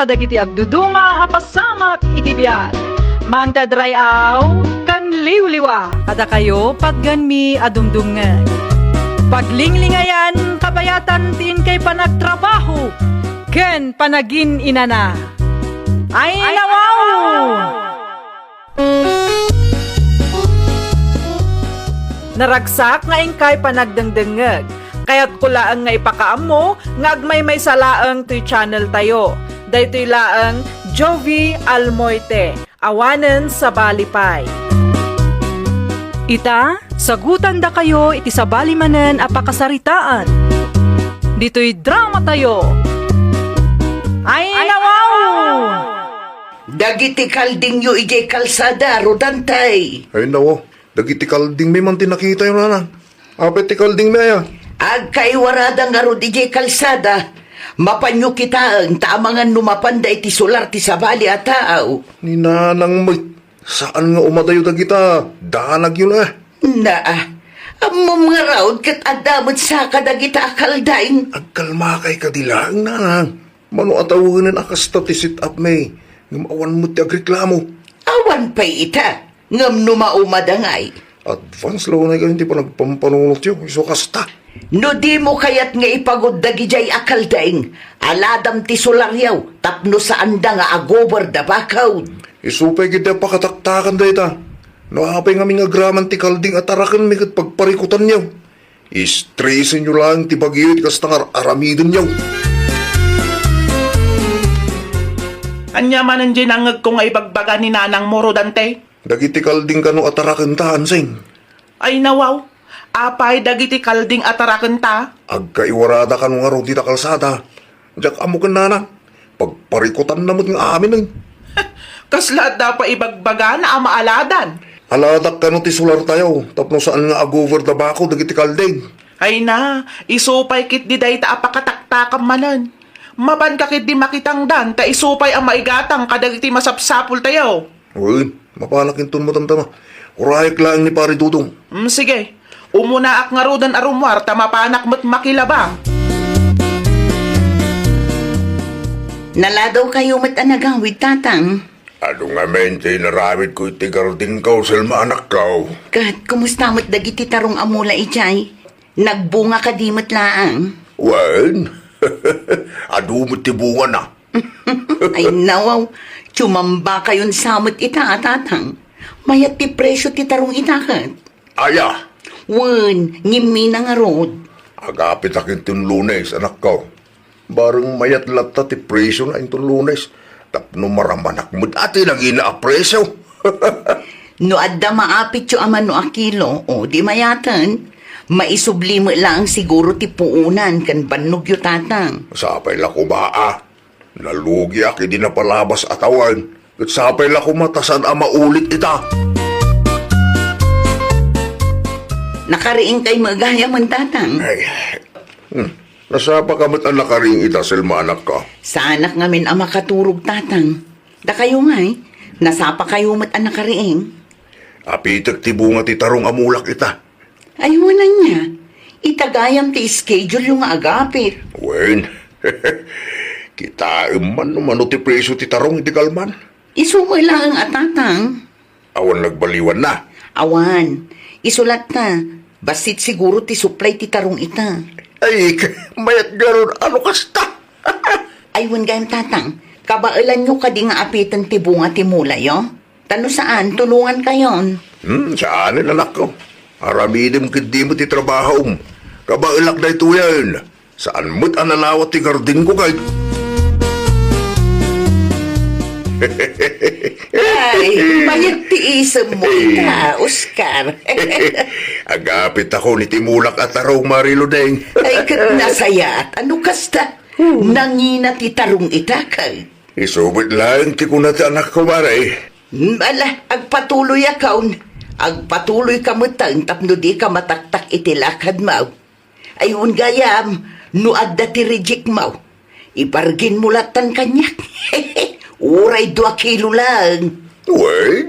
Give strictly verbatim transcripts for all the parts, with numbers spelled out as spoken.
dagiti agduduma a pasamak iti biag. Mangted ray-aw ken liwliwa. Kadakayo, patgenmi a dumdumngeg. Paglinglingayan, kabayatan ti inkay panagtrabaho ken panagin-inana. Ay, nawaw! Naragsak nga inkay panagdengdengngeg. Kayatko laeng nga ipakaammo nga agmaymaysa laeng toy channel tayo. Daytoy laeng Jovi Almoite, awanen sabali pay. Ita, sagutandakayo iti sabali manen a pakasaritaan. Ditoy drama tayo. Ay, nawaw! Dagiti kaldingyo idiay kalsada, Rodantay. Ay, nawaw. Dagiti kaldingmi man ti nakitayo, nanang. Apay ti kaldingmi aya? Agkaiwarada ngarud idiay kalsada. Mapanyo kitaen ta amangan no mapanda iti sular ti sabali a tao. Ni nanang met, saan nga umadayo dagita, danagyo la. Naa, ammom ngarud ket adda met saka dagita a kalding. Agkalmakay kadi laeng, nanang. Mano a tawenen a kasta ti set-up mi, ngem awan met ti agreklamo. Awan pay ita, ngem no maumada ngay. Advance la unay kayo ti panagpampanunotyo, isu kasta. No dimo kayat nga ipagud dagidiay a kalding, aladam ti solaryo tapno saanda nga agober da bakod. Isu pay ket ti pakataktakan dayta. No apay ngamin nga agraman ti kalding a tarakenmi ket pagparikutanyo. Istresenyo laeng ti bagyo iti kasta nga ar-, aramidenyo. Ania manen diay nangngegko nga ibagbaga ni nanangmo, Rodante? Dagiti kalding kano a tarakenta, Ansing. Ay, nawaw. Apay dagiti kalding a tarakenta? Agkaiwarada kano ngarud ita kalsada. Diak ammo ken nanang. Pagparikutanna met nga amin, eh. Kasla adda pay ibagbagana a maaladan? Aladak kano ti solar tayo, tapno saan nga agover da bako dagiti kalding. Ay na, isu pay ketdi dayta a pakataktakam manen. Mapanka ketdi makitangdan, ta isu pay a maigatang kadagiti masapsapul tayo. Wen, mapanak inton matamtama. Urayek laeng ni Pari Dudong. Mm, sige. Umunaak ngaruden a rummuar ta mapanak met makilaba. Naladaw kayo met a nagawid, Tatang. Adu ngamin ti inaramidko iti gardingko, Selma, anakko. Ket kumusta met dagiti tarong a mula idiay? Nagbunga kadi met laeng? Wen, adu met ti bungana. Ay, nawaw. Tsumamba kayon sa met ita a, Tatang. Mayat ti presyo ti tarong ita ket. Aya? Wen, ngimmi na ngarud. Agapitak inton Lunes, anakko. Bareng mayat latta ti presyo na inton Lunes. Tapno maramanak met a ti nangina a presyo. No adda maapityo a mano a kilo, o di mayaten, maisubli met laeng siguro ti puonan ken bannogyo, Tatang. Sapay la koma a. Nalugiak idi napalabas a tawen, ket sapay la koma ta saan a maulit ita. Nakariing kay met gayamen, Tatang? Ay, hmm, nasapa ka met a nakariing ita, Selma, anakko. Saanak ngamin a makaturog, Tatang. Dakayo ngay, nasapa kayo met a nakariing? Apitek ti bunga ti tarong a mulak ita. Ay, wen ania, ita gayam ti schedule-yo nga agapit. Wen, kitaem man no mano ti presyo ti tarong iti kalman. Isu met laeng a, Tatang. Awan nagbaliwanna? Awan. Isu latta, bassit siguro ti supply ti tarong ita. Ay, mayat garud, ano kasta? Ay, wen gayam, Tatang, kabaelanyo kadi nga apiten ti bunga ti mulayo? Ta no saan, tulongan kayon. Hmm, saanen, anakko. Aramidem ketdi met ti trabahom. Kabaelak daytoyen. Saan met a nalawat ti gardingko kay. Ay, mayat ti isemmo ita, Oscar. Agapit ako ni ti mulak a tarong, Mari Ludeng. Ay, ket nasayaat. Ano kasta? Nangina ti tarong ita kay. Isu met laeng ti kuna ti anakko, Mari. Hmm, ala, agpatuloyakon. Agpatuloyka metten tapno dika mataktak iti lakadmo. Ay, wen gayam, no adda ti rejectmo, ibargainmo lattan kaniak. Uray dua kilo laeng. Wen,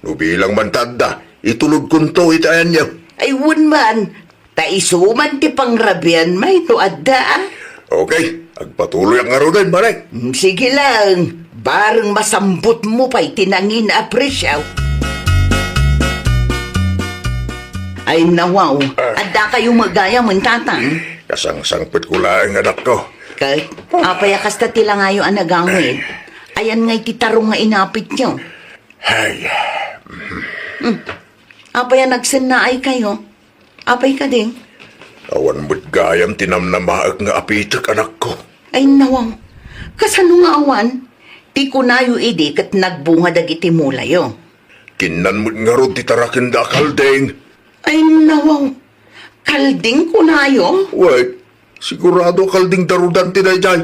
no bilang man ta adda, itulodkonto iti ayanyo. Ay, wen man, ta isu man ti pangrabian, may no adda, a? Okay, agpatuloyak ngaruden, Manay. Mm, sige lang, bareng masambutmo pay ti nangina a presyo. Ay, nawaw. Ah. Adda kayo met gayam, Tatang? Kasangsangpetko laeng, anakko. Ket, apay a kasta ti langayo a nagawid? Ayan ngay ti tarong nga inapityo? Ay. Hmm. Apay a nagsennaay kayo? Apay kadi? Awan met gayam ti namnamaek nga apitek, anakko. Ay, nawaw. Kasano nga awan? Ti kunayo idi ket nagbunga dagiti mulayo. Kinnan met ngarud ti tarakenda a kalding. Ay, nawaw. Kalding kunayo? Wait. Sigurado a kalding da Rodante daydiay.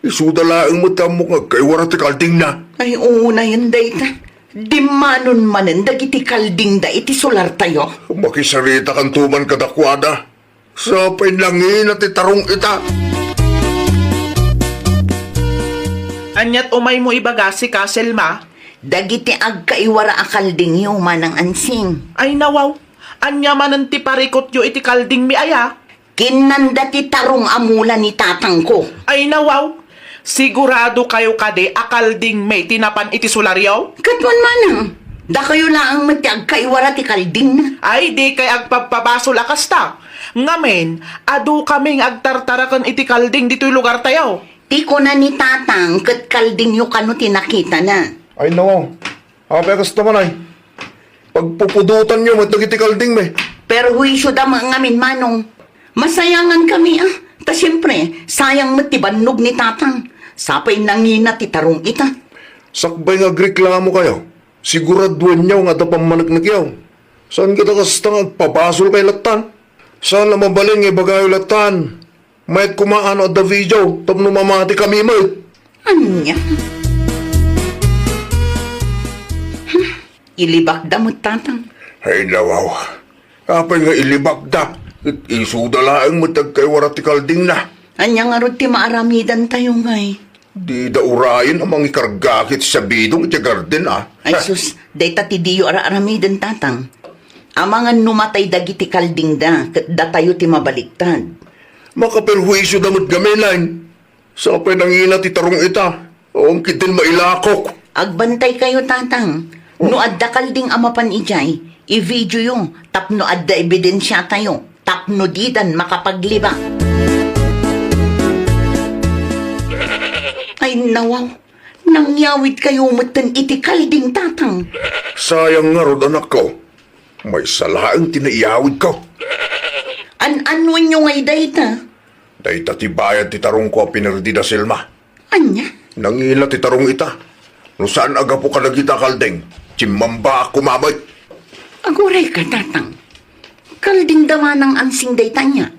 Isuda laeng met ti ammok nga agkaiwara ti kaldingna. Ay, unayen dayta. Dimmanon manen dagiti kaldingda iti solartayo. Makisaritakanto man kadakuada. Sapay nangina ti tarong ita. Ania't umaymo ibaga, sika, Selma? Dagiti agkaiwara a kaldingyo, Manang Ansing. Ay, nawaw. Ania manen ti parikutyo iti kaldingmi aya? Kinnanda ti tarong a mula ni tatangko. Ay, nawaw! Sigurado kayo kadi a kaldingmi ti napan iti solaryo? Ket wen manang, dakayo laeng met ti agkaiwara ti kaldingna. Ay, dikay agpabpabasol a kasta. Ngamin, adu kami nga agtartaraken iti kalding ditoy lugartayo. Ti kuna ni tatang ket kaldingyo kano ti nakitana. Ay, nawaw. Apay a kasta man ay? Pagpupudotanyo met dagiti kaldingmi. Perhuisyoda met ngamin, manong. Masayangan kami, a. Ta siempre, sayang met ti bannog ni tatang. Sapay nangina ti tarong ita. Sakbay nga agreklamo kayo, siguraduenyo nga adda pammaneknekyo. Saan ket a kasta nga agpabasol kayo lattan? Saan a mabalin nga ibagayo lattan? Mayat koma no adda video tapno mamati kami met. Ania? Hmm, ilibakda met tatang. Ay, nawaw. Apay nga ilibakda? Ket isuda laeng met ti agkaiwara ti kaldingna. Ania ngarud ti maaramidantayo ngay? Dida urayen a mangikarga ket sabidong iti garden, a. Ay, sus, dayta ti diyo ara-aramiden, tatang. Amangan no matay dagiti kaldingda, ket datayo ti mabaliktad. Makaperhuisioda met ngamin. Sapay nangina ti tarong ita. Awan ketdin mailakok. Agbantay kayo, tatang. No adda kalding a mapan idiay, i-videoyo tapno adda ebidensiatayo. Tapno didan makapaglibak. Ay, nawaw, nangyawid kayo metten iti kalding, tatang. Sayang ngarud, anakko. Maysa laeng ti naiyawidko. An-anuenyo ngay dayta? Dayta ti bayad ti tarongko a pinerdida, Selma. Ania? Nangina ti tarong ita. No saan a gapu kadagita a kalding, timmambaak koma met. Agurayka, tatang. Kaldingda manang Ansing dayta ania?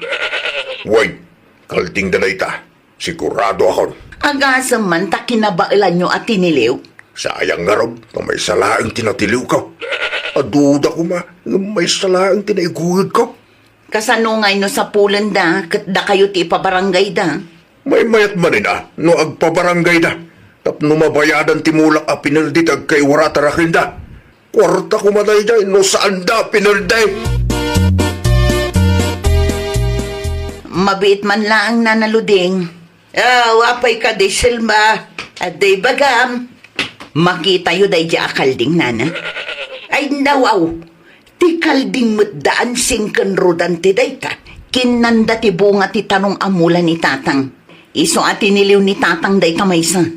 Wen, kaldingda dayta. Siguradoakon. Agasem man ta kinabaelanyo a tiniliw? Sayang ngarud, no maysa laeng ti natiliwko. Aduda koma, ngem maysa laeng ti naiguyodko. Kasano ngay no sapulenda ket dakayo ti ipabaranggayda? Maymayat manen a no agpabaranggayda tapno mabayadan ti mulak a pinerdi ti agkaiwara a tarakenda. Kuarta koma daydiay no saanda a pinerdi. Mabiit man laeng, Nana Luding. Aw, apay kadi, Selma? Adda ibagam? Makitayo daydiay a kalding, nana? Ay, nawaw! Ti kalding met da Ansing ken Rodante dayta, kinnanda ti bunga ti tarong a mula ni tatang. Isu a tiniliw ni tatang dayta maysa.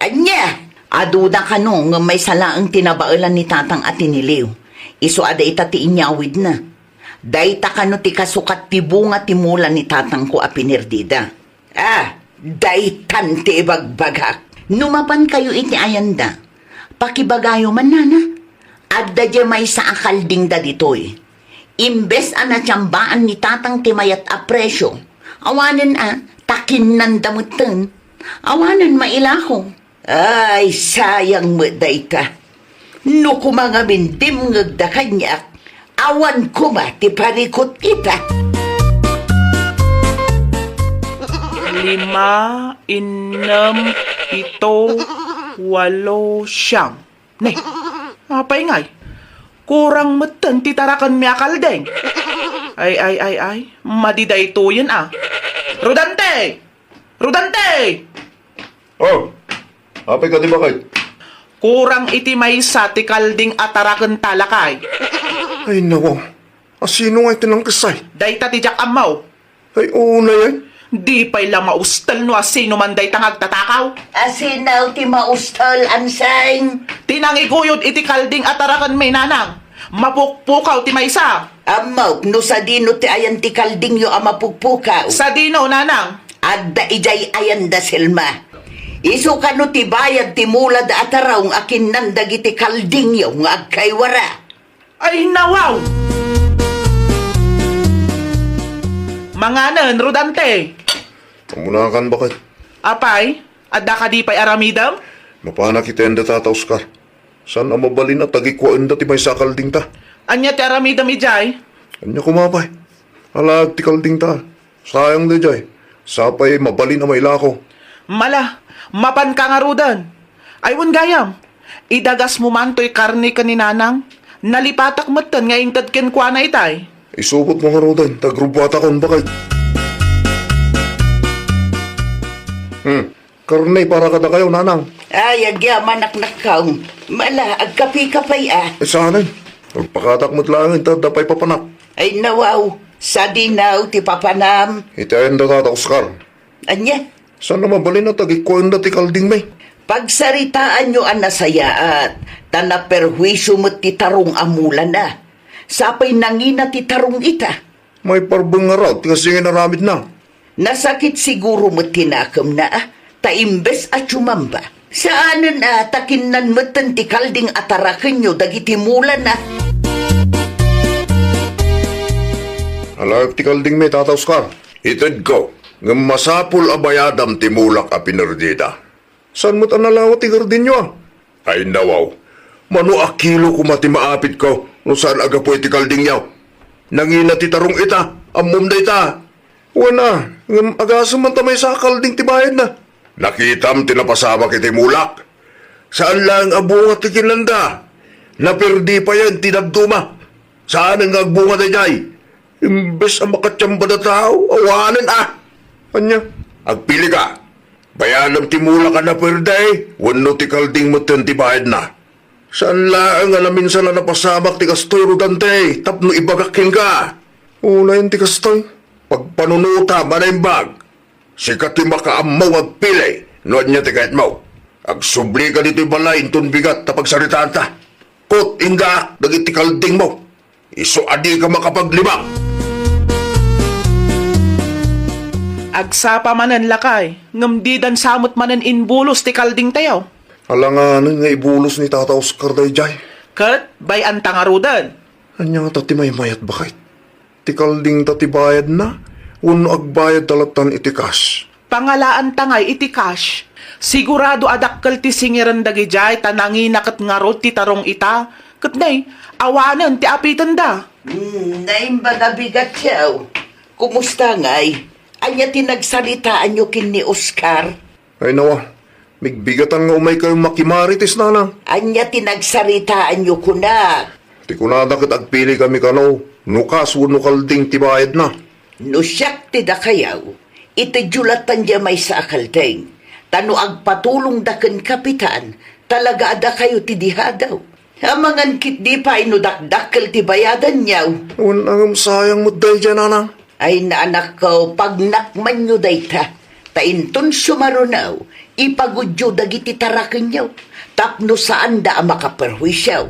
Ania? Aduda kano ngem maysa laeng ti nabaelan ni tatang a tiniliw. Isu a dayta ti inyawidna. Dayta kano ti kasukat ti bunga ti mula ni tatangko a pinerdida. Ah, daytan ti ibagbagak. No mapankayo iti ayanda, pakibagayo man, nana. Adda diay maysa a kaldingda ditoy. Imbes a natiambaan ni tatang ti mayat a presyo, awanen a takinnanda metten. Awanen mailako. Ay, sayang met dayta. No koma ngamin dimngegda kaniak, awan koma ti parikut ita. Lima, innem, pito, walo, siam. Ne, apay ngay? Kurang metten ti tarakenmi a kalding. Ay, ay, ay, ay. Madi daytoyen a. Rodante! Rodante! Oh, apay kadi, baket? Kurang iti maysa ti kalding a tarakenta, lakay. Ay, nawaw. Asino nga iti nangkessay? Dayta ti diak ammo. Ay, unay ay. Di pay la maustel no asino man dayta nga agtatakaw. Asino ti maustel, Anseng? Ti nangiguyod iti kalding a tarakenmi, nanang. Mapukpukaw ti maysa. Ammok no sadino ti ayan ti kaldingyo a mapukpukaw. Sadino, nanang? Adda idiay ayanda, Selma. Isu kano ti bayad ti mulada a tarong a kinnan dagiti kaldingyo nga agkaywara. Ay, nawaw! Manganen, Rodante! Amunakan, baket. Apay, adda kadi pay aramidem? Mapanak iti ayanda, Tata Oscar. Saan a mabalin a tagikuaenda ti maysa a kaldingta? Ania ti aramidem idiay? Ania koma pay? Alaek ti kaldingta. Sayang daydiay. Sapay mabalin a mailako. Mala, mapanka ngaruden. Ay, wen gayam, idagasmo man toy karne ken ni nanang. Nalipatak metten nga inted kenkuana itay. Isubotmo ngaruden, ta agrubbuatakon, baket. Hmm. Karne para kadakayo, nanang. Ay, agyamanak, nakkaw. Mala, agkapika pay a. Eh, saanen? Agpakatak met laeng ta adda pay papanak. Ay, nawaw. Sadino ti papanam? Iti ayanda, Tata Oscar. Ania? Saan a mabalin a tagikuaenda ti kaldingmi? Pagsaritaanyo a nasayaat, ta naperhuisio met ti tarong a mulana. Sapay nangina ti tarong ita. Maiparbeng ngarud ti kasdi nga inaramidna. Nasakit siguro met ti nakemna, a, ta imbes a tsumamba. Saanen a ta kinnan metten ti kalding a tarakenyo dagiti mulana. Alaek ti kaldingmi, Tata Oscar. Itedko, ngem masapul a bayadam ti mulak a pinerdida. Saan met a nalawa ti gardinyo, a? Ay, nawaw. Mano a kilo koma ti maapitko no saan a gapu iti kaldingyo? Nangina ti tarong ita, ammom dayta. Wen a, ngem agasem man ta maysa a kalding ti bayadna. Nakitam ti napasamak iti mulak. Saan laeng a bunga ti kinanda. Naperdi payen ti dadduma. Saan nga agbunga daydiay? Imbes a makatiamba da tao, awanen a. Ania? Agpili ka. Bayadem ti mulak a naperdi, wenno ti kalding metten ti bayadna. Saan laeng a naminsan a napasamak ti kastoy, Rodante, tapno ibagak kenka. Unayen ti kastoy. Pagpanunotam a naimbag. Sika ti makaammo nga agpili no ania ti kayatmo. Agsublika ditoy balay inton bigat ta pagsaritaanta. Kot, indaak dagiti kaldingmo. Isu a dika makapaglibak. Agsapa manen, lakay, ngem didan sa met manen imbulos ti kaldingtayo. Alanganen nga ibulos ni Tata Oscar daydiay. Ket bay-anta ngaruden. Ania ngata ti maymayat, baket? Ti kaldingta ti bayadna, wenno agbayadta lattan iti cash? Pangalaanta ngay iti cash. Sigurado a dakkel ti singiren dagidiay ta nangina ket ngarud ti tarong ita. Ket nay, awanen ti apitenda. Hmm, naimbag a bigatyo. Kumusta ngay? Ania ti nagsaritaanyo ken ni Oscar? Ay, nawa, migbigatan nga umaykayo makimarites, nanang. Ania ti nagsaritaanyo kunak? Ti kunada ket agpili kami kano, no kas wenno kalding ti bayadna. No siak ti dakayo, itedyo lattan diay maysa a kalding. Ta no agpatulongda ken Kapitan, talaga a dakayo ti dihadaw. Amangan ketdi pay no dakdakkel ti bayadanyo. Wen a ngem sayang met daydiay, nanang. Ay, naanakko, pagnakmanyo dayta. Ta inton sumaruno, ipagudyo dagiti tarakenyo. Tapno saanda a makaperhuisio.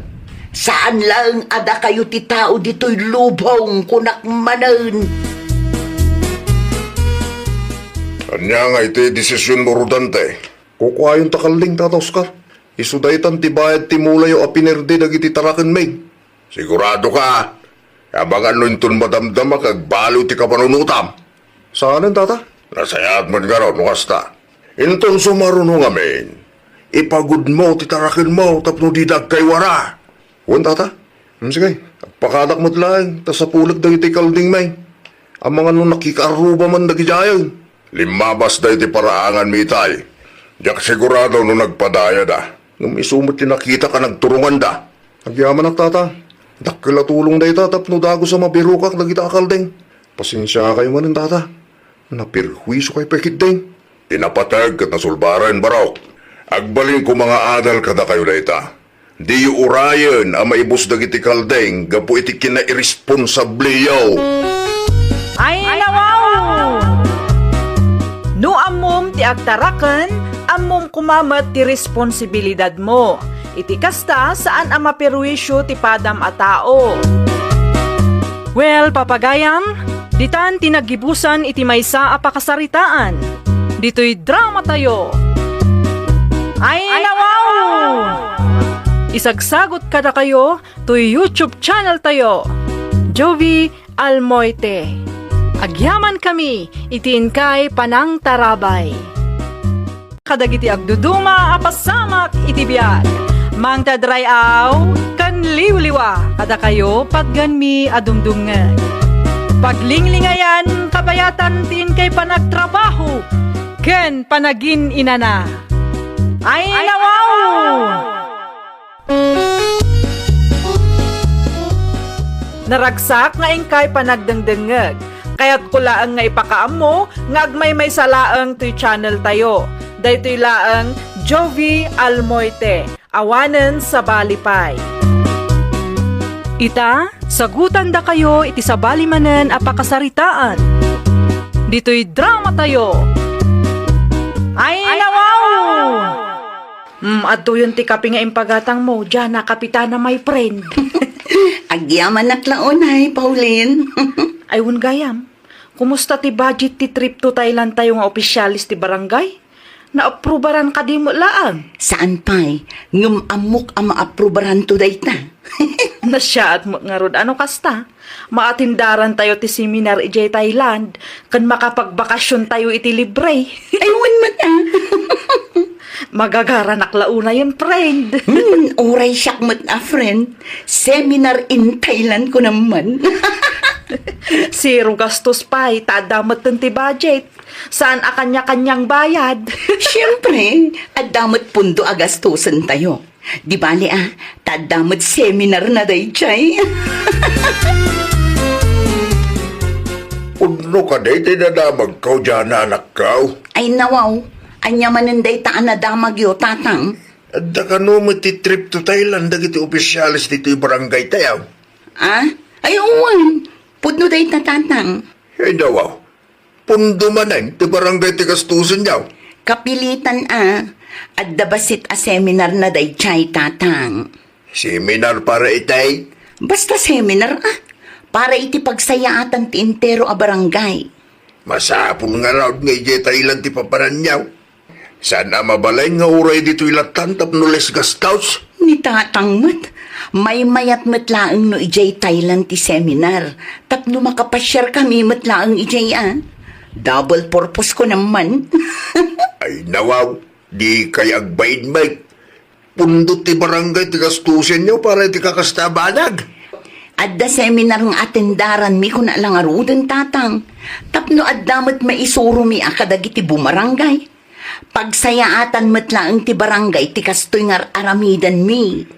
Saan laeng a dakayo ti tao ditoy lubong, kunak manen. Ania nga iti desisionmo, Rodante? Kukuayon ta kalding, Tata Oscar. Isu daytan ti bayad ti mulayo a pinerdi dagiti tarakenmi. Sigurado ka? Amangan no inton madamdama ket agbaliw ti kapanunotam. Saanen, Tata? Nasayaat met ngarud no kasta. Inton sumaruno ngamin, ipagudmo ti tarakenmo tapno dida agkaywara. Wen, Tata. Hmm, sige, agpakadak met laeng, ta sapulek dagiti kaldingmi. Amangan no nakikaarruba man dagidiay. Limmabasda iti paraanganmi itay. Diak sigurado no nagpadayada. Ngem isu met ti nakitak a nagturonganda. Agyamanak, Tata. Dakkel a tulong dayta tapno dagus a mabirokak dagita a kalding. Pasensiakayo manen, Tata. Naperhuisiokayo pay ketdi. Ti napateg ket nasulbaren, barok. Agbalin koma nga adal kadakayo dayta. Diyo urayen a maibus dagiti kaldeng gapu iti kinairesponsabliyo. Ay, nawaw! No ammom ti agtaraken, ammom koma met ti responsibilidadmo. Iti kasta, saan a maperwisyo ti padam a tao. Well, papagayam, ditan ti naggibusan iti maysa a pakasaritaan. Ditoy dramatayo. Ay, nawaw! Isagsagot kadakayo toy YouTube channel tayo, Jovie Almoite. Agyaman kami iti inkay panangtarabay. Kadagiti agduduma a pasamak iti biag, mangted ray-aw ken liwliwa kadakayo patgenmi a dumdumngeg. Paglinglingayan, kabayatan ti inkay panagtrabaho ken panagin-inana. Ay, nawaw! Naragsak nga inkay panagdengdengngeg. Kayatko laeng nga ipakaammo nga agmaymaysa laeng toy channel tayo. Daytoy laeng Jovie Almoite, awanen sabali pay. Ita, sagutandakayo iti sabali manen a pakasaritaan. Ditoy dramatayo. Ay, nawaw! Hmm, adtoyen ti kape nga impagatangmo, Jana Kapitana, my friend. Agyamanak la unay, Pauline. Ay, wen gayam. Kumusta ti budget ti trip to Thailand tayo nga opisyales ti barangay? Naaprubaran kadi met laeng? Saan pay, ngem ammok a maaprubaranto dayta. Nasiaat met ngarud, ano kasta? Maatendaran tayo ti seminar idiay Thailand, ken makapagbakasyon tayo iti libre. Ay, wen met, ah. Magagaranak la unayen, friend. Hmm, uray siak met a friend. Seminar in Thailand ko naman. Zero gastos pay, ta adda metten ti budget. Saan a kanya-kanyang bayad. Siyempre, adda met pundo a gastusen tayo. Di bale, ah, ta adda met seminar na daydiay. Pudno kadi ti nadamagko, Jana, anakko? Ay, nawaw, ania manen dayta a nadamagyo, Tatang? Adda kano met ti trip to Thailand dagiti opisyales ditoy barangay tayo? Ah? Ay, wen, pudno dayta, Tatang. Ay, nawaw. Pundo manen ti barangay ti gastusenyo. Kapilitan a, adda bassit a seminar na daydiay, Tatang. Seminar para itay? Basta seminar a, para iti pagsayaatan ti entero a barangay. Masapul ngarud nga idiay Thailand ti papananyo. Saan a mabalin nga uray ditoy lattan tapno less gastos? Ni Tatang met, maymayat met laeng no idiay Thailand ti seminar, tapno makapasiar kami met laeng idiay a. Double purpose ko naman. Ay, nawaw, di kay agbain met. Pundo ti barangay ti gastusenyo para iti kakasta a banag. Adda seminar nga atendaranmi kuna la ngaruden, Tatang. Tapno adda met maisuromi a kadagiti bumarangay. Pagsayaatan met laeng ti barangay ti kastoy nga ar-aramidenmi.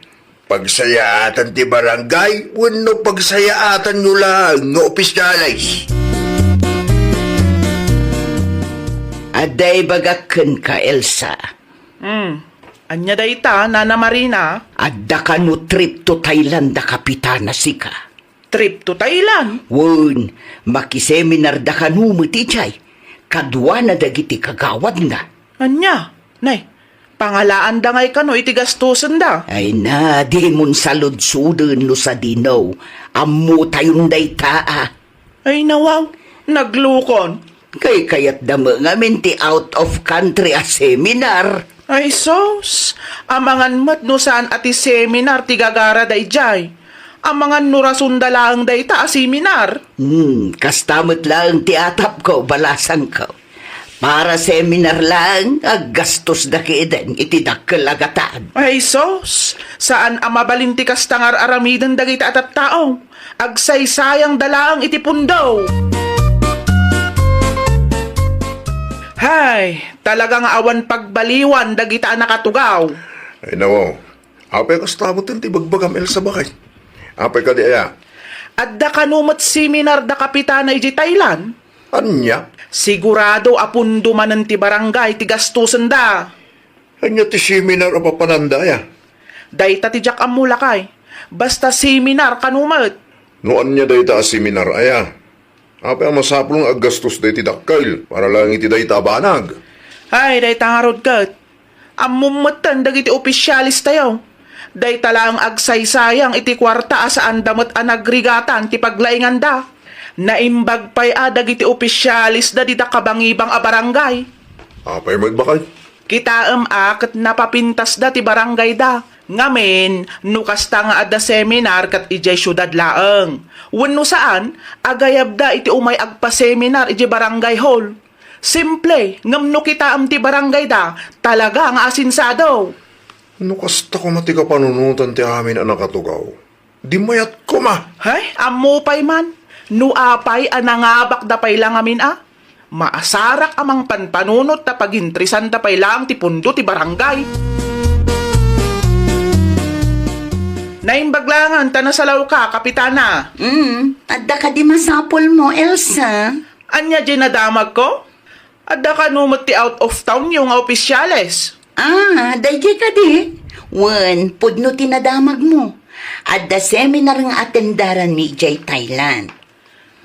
Pagsayaatan ti barangay wenno pagsayaatanyo laeng nga opisyales? Adda ibagak kenka, Elsa. Hmm. Ania dayta, Nana Marina? Adda kano trip to Thailand a kapitana sika? Trip to Thailand? Wen, makiseminarda kano met idiay, kaduana dagiti kagawadna. Ania? Nay, pangalaanda ngay kano iti gastosenda? Ay na, dimon saludsoden no sadino. Ammotayon dayta a. Ay, nawaw, naglukon. Kaykayatda met ngamin ti out of country a seminar. Ay, sus, amangan met no saan a ti seminar ti gagarada idiay. Amangan no rasonda laeng dayta a seminar. Hmm, kasta met laeng ti atapko, balasangko. Para seminar laeng, aggastosda ketdin iti dakkel a gatad. Ay, sus, saan a mabalin ti kasta nga ar-aramiden dagiti a tattao. Agsaysayangda laeng iti pundo. Hay, talaga nga awan pagbaliwan dagita a nakatugaw. Ay, nawaw. Apay kasta met ti ibagbagam, Elsa, bakay? Apay kadi aya? Adda kano met seminar da Kapitana idiay Thailand? Ania? Sigurado a pundo manen ti barangay ti gastosenda. Ania ti seminar a papananda, aya? Dayta ti diak ammo, lakay. Basta seminar kano met. No ania dayta a seminar, aya? Apay a masapul nga aggastos dayta dakkel para laeng iti dayta a banag? Ay, dayta ngarud ket. Ammom metten dagiti opisyalestayo. Dayta laeng agsaysayang iti kuarta a saanda met a nagrigatan ti paglainganda. Naimbag pay a dagiti opisyalesda dita kabangibang a barangay. Apay met, baket? Kitaem a ket napapintasda ti barangayda. Ngamin, no kasta nga adda seminar ket idiay siudad laeng. Wenno saan, agayabda iti umay agpa-seminar idiay barangay hall. Simple, ngem no kitaem ti barangayda, talaga nga asensado. No kasta koma ti kapanunotan ti amin a nakatugaw, di mayat koma. Hay, ammo pay man. No apay a nangabakda pay la ngamin a, maasarak a mangpanpanunot ta pagintresanda pay laeng ti pundo ti barangay. Naimbag laengen ta nasalawka, Kapitana. Mm, adda kadi masapulmo, Elsa? Ania diay nadamagko? Adda kano met ti out of townyo nga opisyales? Ah, daydiay kadi? Wen, pudno ti nadamagmo. Adda seminar nga atendaranmi idiay Thailand.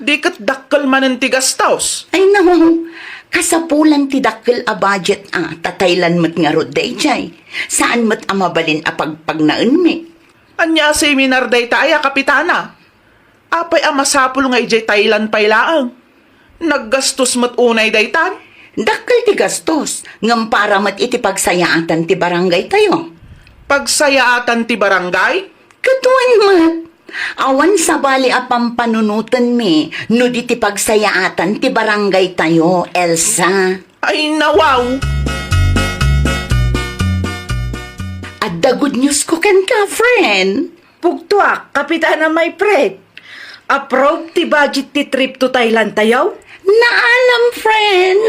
Di ket dakkel manen ti gastos? Ay, nawaw. Kasapulan ti dakkel a budget a, ta Thailand met ngarud daydiay. Saan met a mabalin a pagpagnaenmi. Ania a seminar dayta aya, Kapitana? Apay a masapul nga idiay Thailand pay laeng? Naggastos met unay daytan? Dakkel ti gastos, ngem para met iti pagsayaatan ti barangaytayo. Pagsayaatan ti barangay? Ket wen met. Awan sabali a pampanunotenmi no di ti pagsayaatan ti barangaytayo, Elsa. Ay, nawaw! Adda good news ko kenka, friend. Pugtoak, Kapitana, my friend. Approve ti budget ti trip to Thailand tayo? Naalam, friend.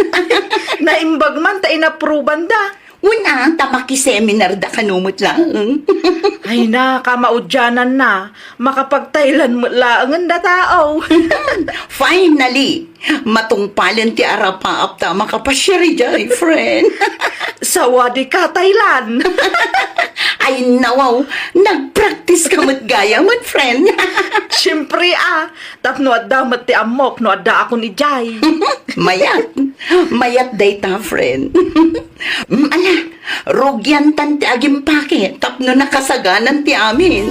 Naimbag man ta inaprobanda. Wen a, ta makiseminar da kano met laeng. Ay na, kamaudianan na. Makapag-Thailand met laengen da tao. Finally, matungpalen ti arapaap ta makapasiar idiay, friend. Sawadi ka, Thailand. Ay, nawaw, nagpractice ka met gayam, friend. Siyempre, ah, tapno adda met ti ammok no adda akon idiay. Mayat. Mayat dayta, friend. Mm, ala, rugiantan ti agimpake tapno nakasaganan ti amin.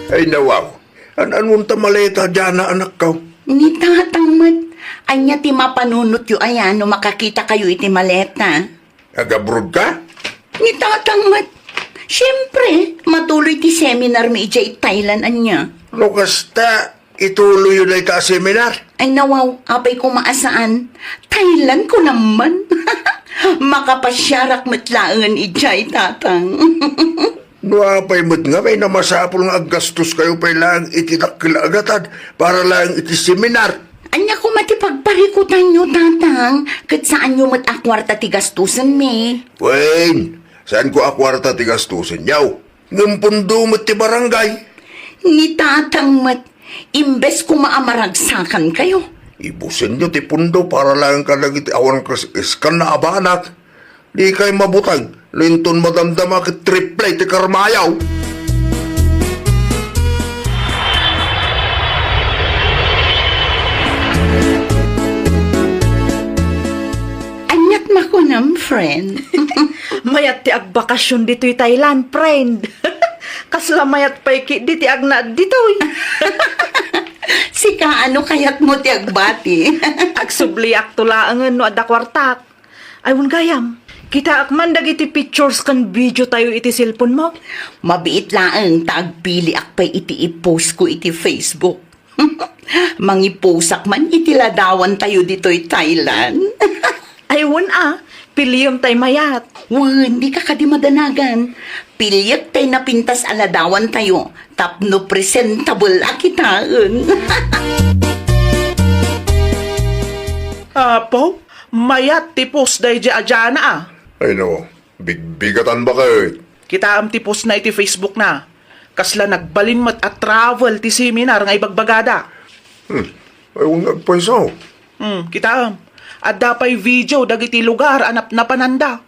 Ay, nawaw. An-anonta maleta diana, anakko? Ni tatang met. Ania ti mapanunotyo aya no makakitakayo iti maleta? Agabroad ka? Ni tatang met. Siyempre, matuloy ti seminarmi idiay Thailand, ania. No kasta, ituloyyo dayta a seminar? Ay, nawaw, apay koma a saan. Thailand ko naman. Makapasiarak met laengen idiay, tatang. No apay met ngamin a masapul nga aggastoskayo pay laeng iti dakkel a gatad para laeng iti seminar? Ania koma ti pagparikutanyo, tatang? Ket saanyo met a kuarta ti gastosenmi. Wen, saanko a kuarta ti gastosenyo. Ngem pundo met ti barangay. Ni tatang met, imbes koma a maragsakankayo. Ibusenyo ti pundo para laeng kadagiti awan kas-, kaskanna a banag. Dikay mabuteng, no inton madamdama ket triple ti karmayo. Aniat makunam, friend? Mayat ti agbakasyon ditoy Thailand, friend. Kasla mayat pay ketdi ti agnaed ditoy. Sika, ano kayatmo ti agbati? Agsubliakto laengen no adda kuartak. Ay, wen gayam, kitaak man dagiti pictures ken video tayo iti cellphone mo. Mabiit laeng ta agpiliak pay iti i-post ko iti Facebook. Mangiposak man iti ladawan tayo ditoy Thailand. Ay, wen a, piliem tay mayat. Wen, dika kadi madanagan. Piliek tay napintas a ladawan tayo tapno presentable a kitaen. Apo, mayat ti post daydi a Diana, a. Ay no, bigbigatan baket. Kitaem ti post na iti Facebook na. Kasla nagbalin met a travel ti seminar nga ibagbagada. Hmm. Ay, wen nga agpayso. Hmm, kitaem. Adda pay video dagiti lugar a napnapananda.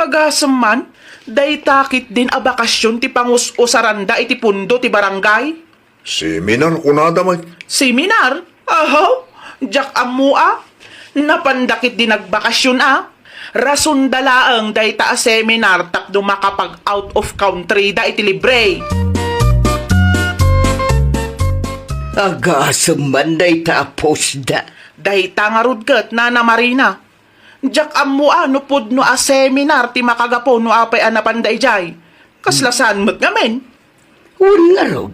Agasem man, dayta ketdin a bakasion ti pangus-usaranda iti pundo ti barangay. Seminar kunada met. Seminar? Ahaw, diak ammo a. Napanda ketdi nagbakasion a. Rasonda laeng dayta a seminar tapno makapag-out of country da iti libre. Agasem man dayta a post da. Dayta ngarud ket, Nana Marina. Diak ammo a no pudno a seminar ti makagapu no apay a napanda idiay. Kasla saan met ngamin. Wen ngarud,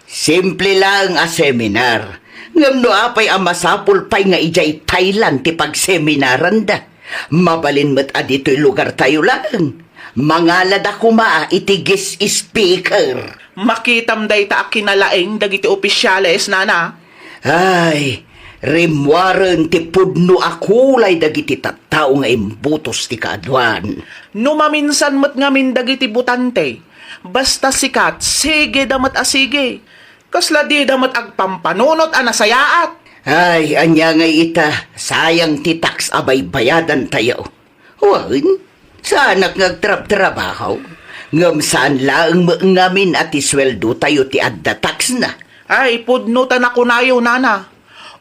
simple laeng a seminar. Ngem no apay a masapul pay nga idiay Thailand ti pagseminaranda, mabalin met a ditoy lugartayo laeng. Mangalada koma iti guest speaker. Makitam dayta a kinalaing dagiti opisyales, Nana. Ay, rimmuaren ti pudno a kulay dagiti tattao nga imbutos ti kaaduan. No maminsan met ngamin dagiti botante, basta sikat, sige da met a sige. Kasla dida met agpampanunot a nasayaat. Ay, ania ngay ita, sayang ti tax a baybayadantayo. Wen, saanak nga agtrabtrabaho. Ngem saan laeng met ngamin a ti sueldotayo ti adda taxna. Ay, pudno ta nakunayo, Nana.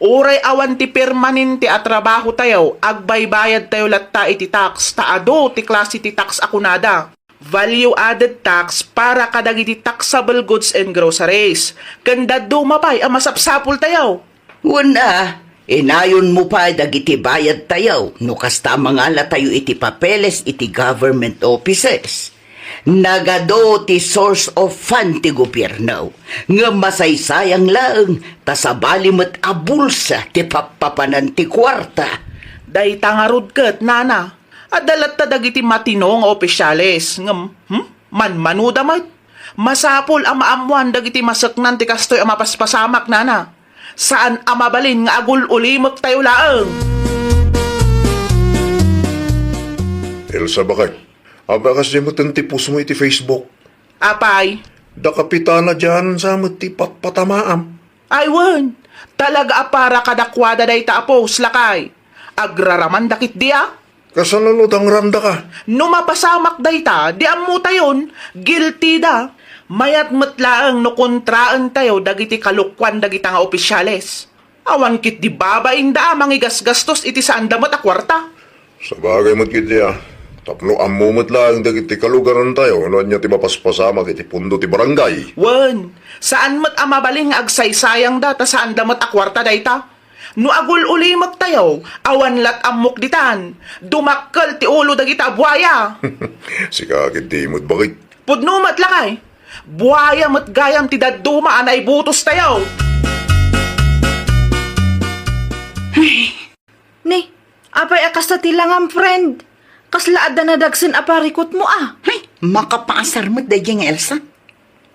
Uray awan ti permanente a trabahotayo, agbaybayadtayo latta iti tax, ta adu ti klase ti tax a kunada. Value added tax para kadagiti taxable goods and groceries, ken dadduma pay a masapsapultayo. Wen a, inayonmo pay dagiti bayadtayo no kasta a mangalatayo iti papeles iti government offices. Nagadu ti source of fund ti gobierno, ngem masaysayang laeng ta sabali met a bulsa ti pappapanan ti kuarta. Dayta ngarud ket, Nana, adda latta dagiti matino nga opisyales, ngem, hmm, manmanoda met. Masapul a maammoan dagiti maseknan ti kastoy a mapaspasamak, Nana. Saan a mabalin nga agul-ulimektayo laeng. Elsa, baket, apay a kasdi met ti postmo iti Facebook? Apay? Da Kapitana Jan sa met ti patpatamaam. Ay wen, talaga a para kadakuada dayta a post, lakay. Agraramanda ketdi a? Kasano no dangrandaka? No mapasamak dayta, di ammotayon, guilty da. Mayat met laeng no kontraentayo dagiti kalokuan dagita nga opisyales. Awan ketdi babainda a mangigasgastos iti saanda met a kuarta. Sabagay met ketdi a, tapno ammo met laeng dagiti kalugarantayo no ania ti mapaspasamak iti pundo ti barangay. Wen, saan met a mabalin nga agsaysayangda ta saanda met a kuarta dayta. No agul-ulimektayo, awan lat ammok ditan. Dumakkel ti ulo dagita a buaya. Sika ketdi met, baket. Pudno met, lakay. Buaya met gayam ti dadduma a naibutostayo. Ni, apay a kasta ti langam, friend? Kasla adda nadagsen a parikutmo a? Ay, makapaasar met daydiay nga Elsa.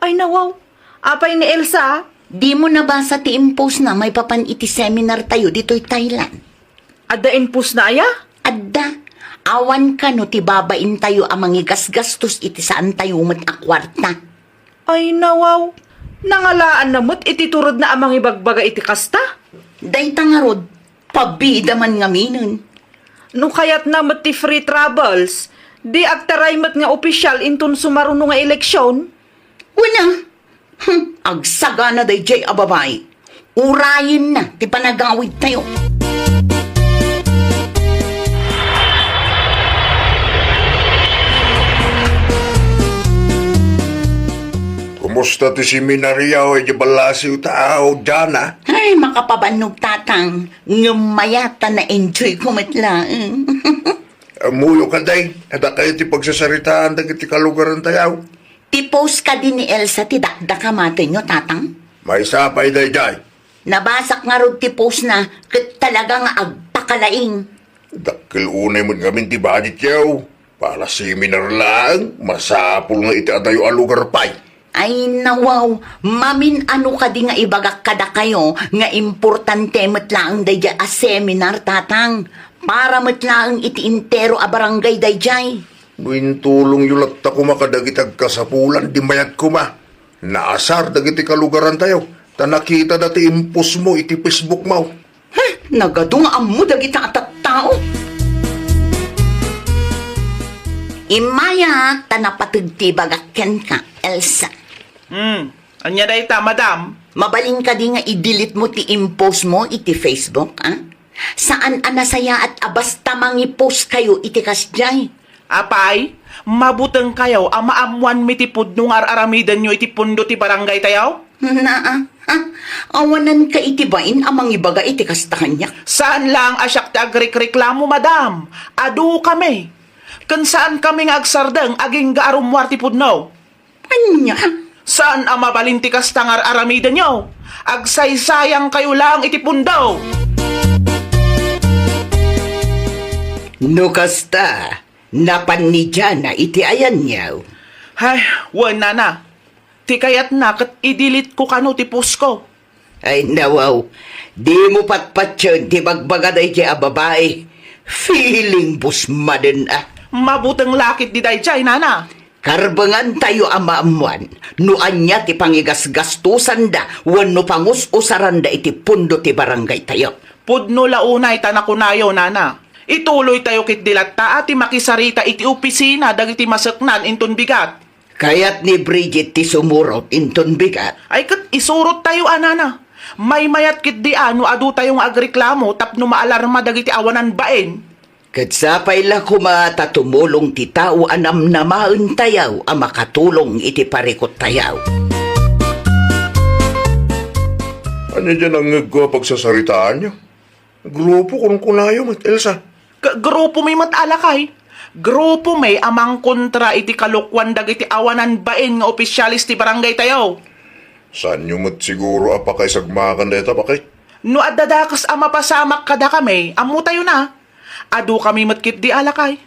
Ay, nawaw. Apay ni Elsa? Dimo nabasa ti impostna maipapan iti seminartayo ditoy Thailand? Adda impostna aya? Adda. Awan kano ti babaintayo a mangigasgastos iti saantayo met a kuarta. Ay, nawaw. Nangalaanna met iti turedna a mangibagbaga iti kasta? Dayta ngarud, pabida man ngaminen. No kayatna met ti free travels, di agtaray met nga opisyal inton sumaruno nga eleksion? Wen a. Hmm, agsagana daydiay a babai. Urayenna ti panagawidtayo. Kumusta ti seminaryo idiay ballasiwtayo, Jana? Ay, makapabannog, Tatang. Ngem mayat ta na-enjoyko met laeng. Ammoyo kadi, adda kayo ti pagsasaritaan dagiti kalugarantayo? Ti post kadi ni Elsa ti dakdakamatenyo, Tatang? Maysa pay daydiay. Nabasak ngarud ti postna ket talaga nga agpakalaing. Dakkel unay met ngamin ti budgetyo. Para seminar laeng, masapul nga iti adayo a lugar pay. Ay, nawaw, mamin-ano kadi nga ibagak kadakayo nga importante met laeng daydiay a seminar, Tatang? Para met laeng iti entero a barangay daydiay. No intulongyo latta koma kadagiti agkasapulan, di mayat koma. Naasar dagiti kalugarantayo. ta nakitada ti impostmo iti Facebook-mo. Huh, nagadu nga ammo dagita a tattao. Immayak ta napateg ti ibagak kenka, Elsa. Hmm, ania dayta, madam? Mabalin kadi nga i-delete-mo ti impostmo iti Facebook, a? Saan a nasayaat a basta mangi-post kayo iti kasdiay. Apay, mabutengkayo a maammoanmi ti pudno nga ar-aramidenyo iti pundo ti barangaytayo? Naa, ha? Awananka iti bain a mangibaga iti kasta kaniak. Saan laeng a siak ti agrikreklamo, madam. Adukami. Ken saankami nga agsardeng agingga a rummuar ti pudno. Ania? Saan a mabalin ti kasta nga ar-aramidenyo. Agsaysayangkayo laeng iti pundo. No kasta, napan ni Jana iti ayanyo. Ay, wen, nana. Ti kayatna ket i-delete-ko kano ti post-ko. Ay, nawaw, dimo patpatien ti bagbaga daydiay a babai. Feeling busmaden a. Mabuteng la ketdi daydiay, nana. Karbengantayo a maammoan no ania ti pangigasgastusanda wenno pangus-usaranda iti pundo ti barangaytayo. Pudno la unay ta nakunayo, nana. Ituloytayo ketdi latta a ti makisarita iti opisina dagiti maseknan inton bigat. Kayat ni Bridget ti sumurot inton bigat. Ay, ket isurottayo a, nana. Maymayat ketdi a no adutayo nga agreklamo tapno maalarma dagiti awanan bain. Ket sapay la koma ta tumulong ti tao a namnamaentayo a makatulong iti parikottayo. Ania diay nangngegko a pagsasaritaanyo? Grupo, kunkunayo met, Elsa. Ka-, grupomi met a lakay. Grupomi a mangkontra iti kalokuan dagiti awanan bain nga opisyales ti barangaytayo. Saanyo met siguro a pakaisagmakan dayta, baket? No adda dakes a mapasamak kadakami, ammotayo na. Adukami met ketdi a lakay.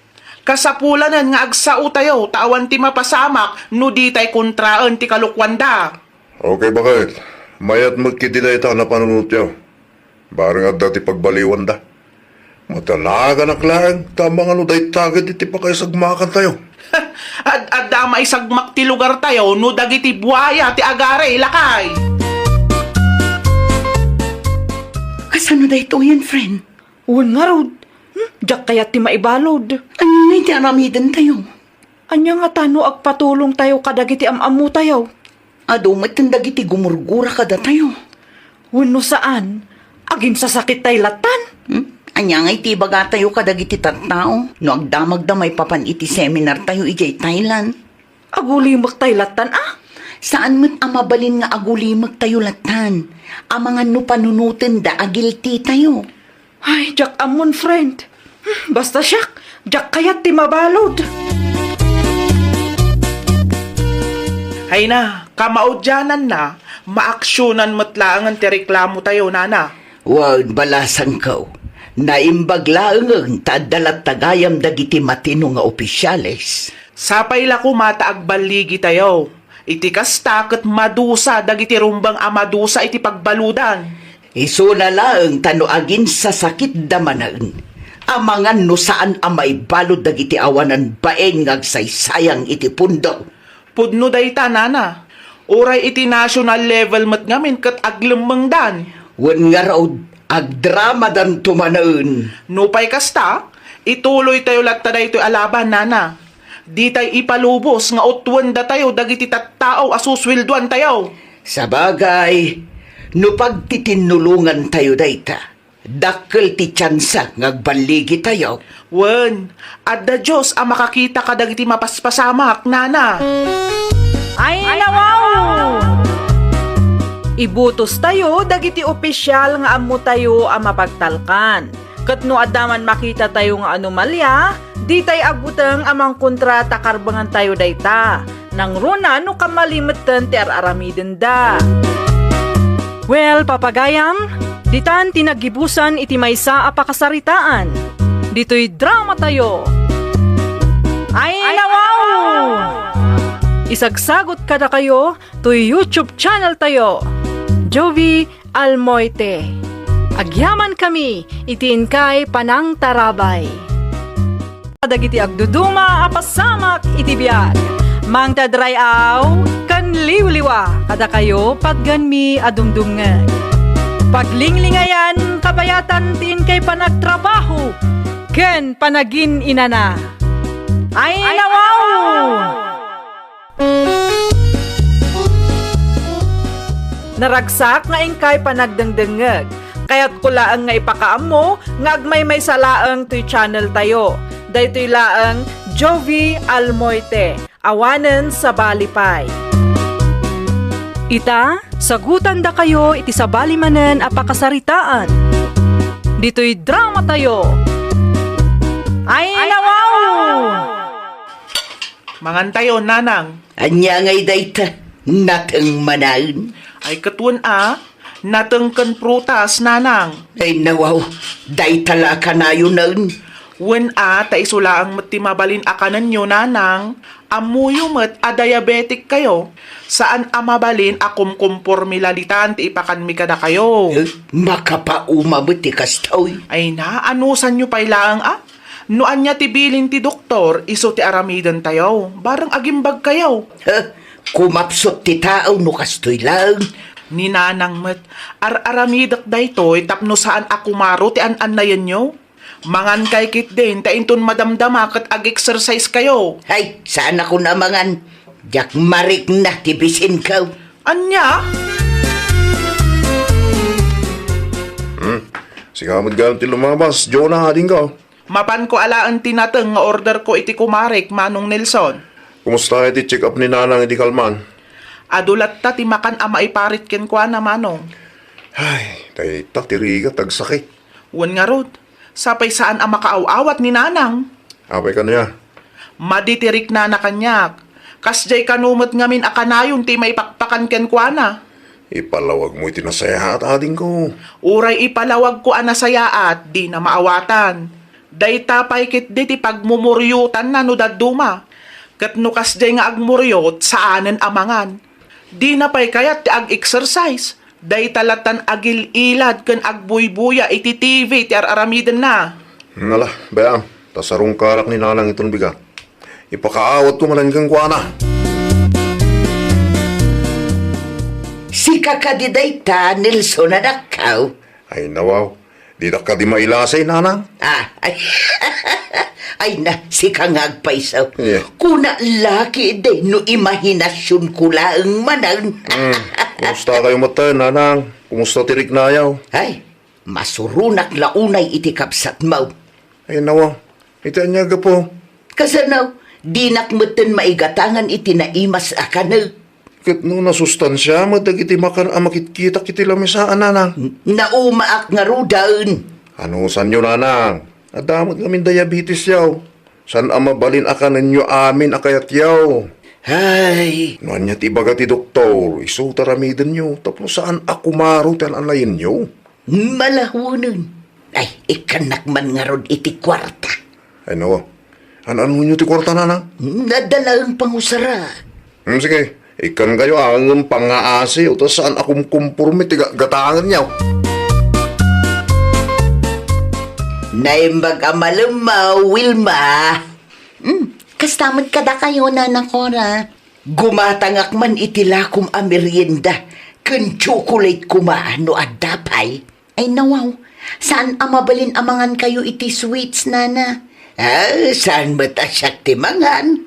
Kasapulanen nga agsaotayo ta awan ti mapasamak no ditay kontraen ti kalokuanda. Okay, baket. Mayat met ketdi dayta a napanunotyo. Bareng adda ti pagbaliwanda. Matalaganak laeng ta amangan no dayta ketdi ti pakaisagmakantayo. Ad-adda a maisagmak ti lugartayo no dagiti buaya ti agari, lakay. Kasano daytoyen, friend? Wen ngarud, hmm, diak kayat ti maibalud. Ania ngay ti aramidentayo? Ania ngata no agpatulongtayo kadagiti am-ammotayo? Adu metten dagiti gumurgura kadatayo. Wenno saan, aginsasakittay lattan? Hmm? Ania ngay ti ibagatayo kadagiti tattao no agdamagda maipapan iti seminartayo idiay Thailand? Agulimektay lattan a? Saan met a mabalin nga agulimektayo lattan? Amangan no panunotenda a guilty tayo. Ay, diak ammon, friend. Hmm, basta siak, diak kayat ti mabalud. Ay na, kamaudiananna, maaksionan met laengen ti reklamotayo, nana. Wen, balasangko, naimbag laengen ta adda latta gayam dagiti matino nga opisyales. Sapay la koma ta agballigitayo. Iti kasta, ket madusa dagiti rumbeng a madusa iti pagbaludan. Isuna laeng ta no aginsasakitda manen, amangan no saan a maibalud dagiti awanan bain nga agsaysayang iti pundo. Pudno dayta, nana. Uray iti national level met ngamin ket aglemmengdan. Wen ngarud, agdramadanto manen. Nupay kasta, ituloytayo latta daytoy a laban, nana. Ditay ipalubos nga utwendatayo dagiti tattao a susueldoantayo. Sabagay, no pagtitinnulongantayo dayta, dakkel ti tiansa nga agballigitayo. Wen, adda Dios a makakita kadagiti mapaspasamak, nana. Ay, nawaw! Ibutostayo dagiti opisial nga ammotayo a mapagtalkan. Ket no adda man makitatayo nga anomalia, ditay abuteng a mangkontra ta karbengantayo dayta. Nangruna no kamali metten ti ar-aramidenda. Well, papagayam, ditan ti naggibusan iti maysa a pakasaritaan. Ditoy dramatayo. Ay, nawaw! Isagsagot kadakayo toy YouTube channel tayo, Jovie Almoite. Agyamankami iti inkay panangtarabay. Dagiti agduduma a pasamak iti biag. Mangted ray-aw ken liwliwa kadakayo, patgenmi a dumdumngeg. Paglinglingayan, kabayatan ti inkay panagtrabaho ken panagin-inana. Ay, nawaw! Naragsak nga inkay panagdengdengngeg. Kayatko laeng nga ipakaammo nga agmaymaysa laeng toy channel tayo. Daytoy laeng Jovie Almoite, awanen sabali pay. Ita, sagutandakayo iti sabali manen a pakasaritaan. Ditoy drama tayo. Ay, nawaw! Mangan tayo, Nanang. Ania ngay dayta? Nateng manen? Ay, ket wen a, nateng ken prutas, Nanang. Ay, nawaw, dayta la a kanayonen. Wen a, ta isu laeng met ti mabalin a kanenyo, Nanang. Ammoyo met a diabetic kayo. Saan a mabalin a kumkumpormi la ditan ti ipakanmi kadakayo. Eh, makapauma met ti kastoy. Ay na, anusanyo pay laeng a? No ania ti bilin ti doktor, isu ti aramidentayo. Bareng agimbagkayo. Huh? Kumapsut ti tao no kastoy laeng. Ni Nanang met, ar-aramidek daytoy tapno saan a kumaro ti an-annayenyo. Mangankay ketdin, ta inton madamdama ket ag-exercise kayo. Hay, saan a kun a mangan. Diak marikna ti bisinko. Ania? Hmm. Sika met gayam ti lumabas, Jonah, adingko. Mapanko alaen ti nateng nga orderko iti kumarek, Manong Nelson. Kumusta iti check-up ni Nanang idi kalman? Adu latta ti makan a maiparit kenkuana, Manong. Ay, dayta ti rigat, agsakit. Wen ngarud, sapay saan a makaaw-awat ni Nanang. Apay kano ya? Madi ti riknana kaniak. Kasdiay kano met ngamin a kanayon ti maipakpakan kenkuana. Ipalawagmo iti nasayaat, adingko. Uray ipalawagko a nasayaat, dina maawatan. Dayta pay ketdi ti pagmumuriotanna no dadduma. Ket no kasdiay nga agmuriot, saanen a mangan. Dina pay kayat ti ag-exercise. Dayta lattan agil-ilad ken agbuybuya iti T V ti ar-aramidenna. Nala, bayam, ta sarungkarak ni Nanang iton bigat. Ipakaawatko manen kenkuana. Sika kadi dayta, Nelson, anakko? Ay, nawaw. Didak kadi mailasay, Nanang? Ah, ay, ay na, sika nga agpayso. Yeah. Kuna laki de no imahinasyonko laeng manen. Hmm. Kumusta kayo met, Nanang? Kumusta ti riknayo? Ay, masuronak la unay iti kabsatmo. Ay, nawa. Iti ania gapu? Kasano, dinak metten maigatangan iti naimas a kanek. Ket no nasustansia met dagiti makan a makitkitak iti lamesa a Nanang? N-, naumaak ngaruden. Anusanyo, Nanang? Adda met ngamin diabetesyo. Saan a mabalin a kanenyo amin a kayatyo. Ay. No ania ti ibaga ti doktor, isu ti aramidenyo tapno saan a kumaro ti an-annayenyo. Malawenen. Ay, ikkannak man ngarud iti kuarta. Ay, nawa. An-anonyo ti kuarta, Nanang? Nadalaeng pangusara. Hmm, sige. Ikkan kayo, ah, ngem pangaasi, ta saan a kumkumporme ti ga-, gatangenyo. Naimbag a malemmaw, Wilma. Hmm, kasta met kadakayo, Nana Cora. Gumatangak man iti lakom a merienda ken tsokolate koma no adda pay. Ay, nawaw, saan a mabalin a mangan kayo iti sweets, Nana? Ah, saan met a siak ti mangan?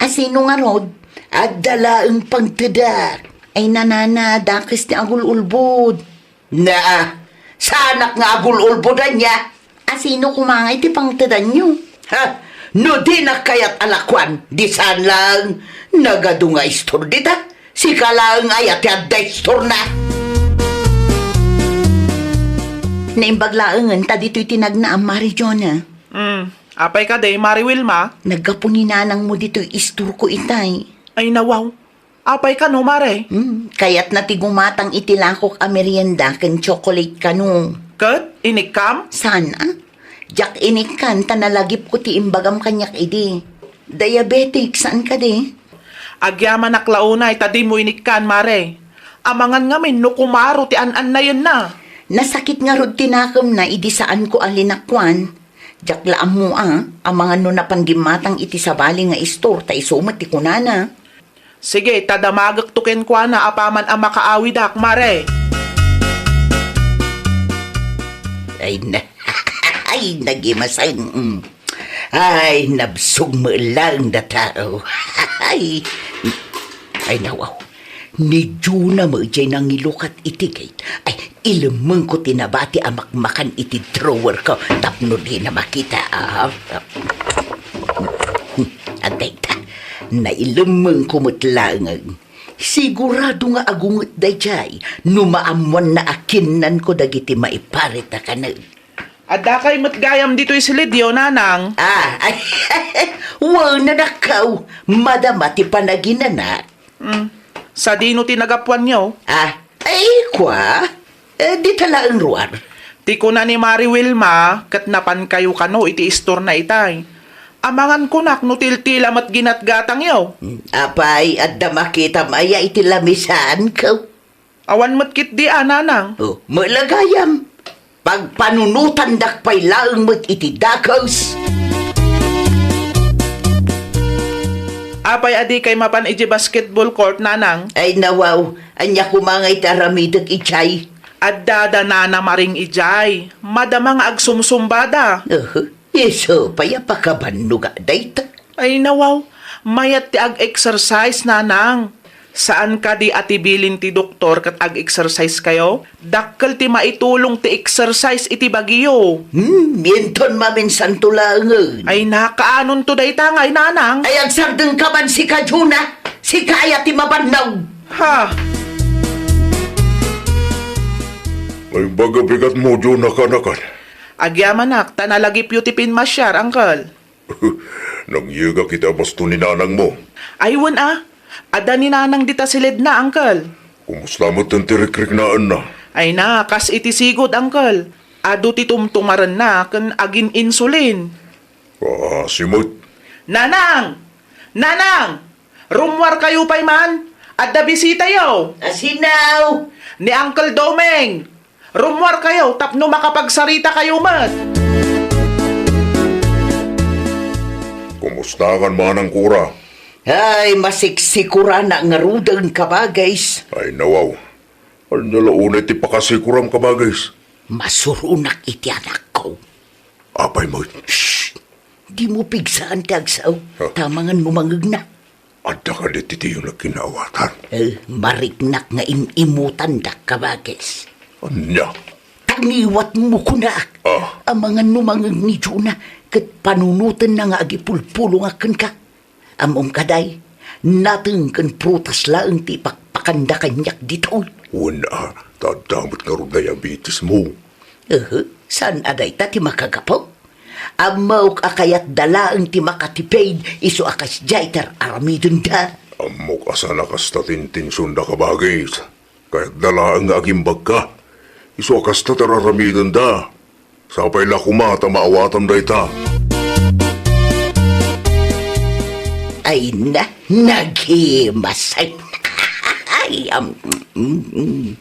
A sino ngarud? Adda laeng pangtedak. Ay, nanana, dakes ti agul-ulbod. Naa, saanak nga agul-ulbod ania? A sino koma nga iti pangtedanyo? Ha? No dinak kayat a lakuan, di saan laeng nagadu nga istor dita? Sika laeng aya ti adda istorna? Naimbag laengen ta ditoy tinagna a Mari Jonah. Hmm, apay kadi, Mari Wilma? Naggapu ni nanangmo ditoy istorko itay. Ay, nawaw. Apay kano, Mare? Hmm, kayatna ti gumatang iti lakok a merienda ken tsokolate kano. Ket inikkam? Saan a? Diak inikkan ta nalagipko ti imbagam kaniak idi. Diabetic, saan kadi? Agyamanak la unay ta dimo inikkan, Mare. Amangan ngamin no kumaro ti an-annayenna. Nasakit ngarud ti nakemna idi saanko a linakuan. Diak la ammo a, amangan no napan gimmatang iti sabali nga istor, ta isu met ti kunana. Sige, ta damagekto kenkuana apaman a makaawidak, Mare. Ay, na, ay, nagimasang. Mm. Ay, nabsog met laeng da tao. Ay, ay, nawaw. Ni Juna met jay nangilukat iti gate. Ay, ilemmengko ti nabati a makmakan iti drawer ko tapno dina makita. Ah, adayta, nailemmengko met laeng. Sigurado nga agunget dayjay no maammuanna a kinnanko dagiti maiparit a kanen. Addakay met gayam ditoy silidyo, Nanang. Ah, ay, wen, anakko, madama ti panaginanak. Mm. Sadino ti nagapuanyo? Ah, ay, kua? Eh, dita laeng ruar. Ti kuna ni Mari Wilma, ket napankayo kano iti istorna itay. Amangan kunak no tiltila met ginatgatangyo. Mm, apay, adda makitam aya iti lamisaanko? Awan met ketdi a, Nanang. Oh, met la gayam. Pagpanunotandak pay laeng met iti dakes. Apay a dikay mapan idiay basketball court, Nanang? Ay, nawaw, ania koma nga iti aramidek idiay? Adda da Nana Maring idiay. Madama nga agsumsumbada. Uh-huh. Isu pay a pakabannoga dayta. Ay, nawaw, mayat ti ag-exercise, Nanang. Saan kadi a ti bilin ti doktor ket ag-exercise kayo? Dakkel ti maitulong ti exercise iti bagiyo. Hmm, inton maminsanto laengen. Ay, nakaanonto dayta ngay, Nanang? Ay, agsardengka man sika, Juna. Sika aya ti mabannog. Ha? Ay, baga bigatmo, Juna, kanakan. Agyamanak, ta nalagipyo ti pinmasiar, Uncle. Nagyegak iti abasto ni nanangmo. Ay, wen a. Adda ni nanang dita siledna, Uncle. Kumusta met ti rikriknaenna? Ay na, kas iti sigud, Uncle. Adu ti tumtumarenna ken agin-insulin. Ah, si met. Nanang! Nanang! Rummuar kayo pay man! Adda bisitayo! Asinaw! Ni Uncle Doming! Rummuar kayo tapno makapagsarita kayo met! Kumusta kan manang Kura? Ay, masiksikuran ngaruden, kabagis. Ay, nawaw. Ania la unay ti pakasikuram, kabagis? Masuronak iti anakko. Apay met? Shh! Dimo pigsaan ti agsao, ha? Ta amangan no mangngegna. Adda kadi ti diyo nagkinaawatan? Eh, mariknak nga im-imutandak, kabagis. Ania? Tangiwatmo kunak. Ah. Amangan no mangngeg ni Juna, ket panunotenna nga agipulpulongak kenka. Ammom kadi, nateng ken prutas laeng ti ipakpakanda kaniak ditoy. Wen a, ta adda met ngarud diabetesmo. Ehe, saan a dayta ti makagapu? Ammok a kayatda laeng ti makatipid isu a kasdiay ti ar-aramidenda. Ammok a saan a kasta ti intensionda, kabagis. Kayatda laeng nga agimbagka isu a kasta ti ar-aramidenda. Sapay la koma ta maawatam dayta. Ay na, nagimasay. Ay, am, mm, mm.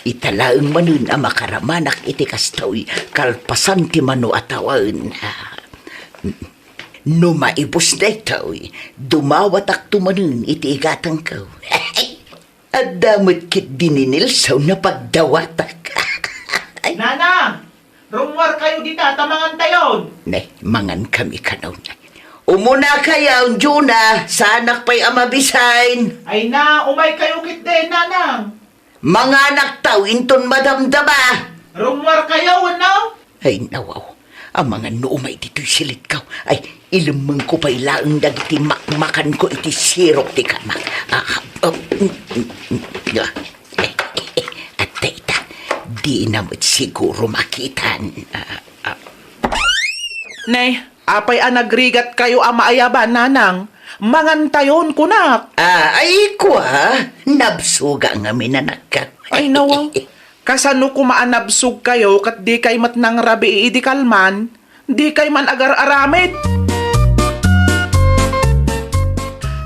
Ita laeng manen a makaramanak iti kastoy, kalpasan ti mano a tawen. No maibus daytoy, dumawatakto manen iti igatangko. Adda met ketdi ni Nelson a pagdawatak. Ay. Nanang! Rummuar kayo dita, ta mangantayon! Ne, mangan kami kanon. Umuna kayo, Juna, saanak pay a mabisin. Ay na, umay kayo ketdi, Nanang! Manganakto inton madamdama. Rummuar kayo, wenno? Ay, nawaw. Amangan no umay ditoy silidko. Ay, ilemmengko pay laeng dagiti makmakanko iti sirok ti kama. Ah, ah, mm, mm, mm, ah. Eh, eh, eh, adda ita. Dina met siguro makitan. Ah, ah. Ne, apay a nagrigat kayo a maayaban, Nanang? Mangantayon, kunak. Ah, ay, kua, nabsuga ngamin, anakko. Ay, nawaw. Kasano koma a nabsog kayo ket dikay met nangrabii idi kalman? Dikay man agar-aramid?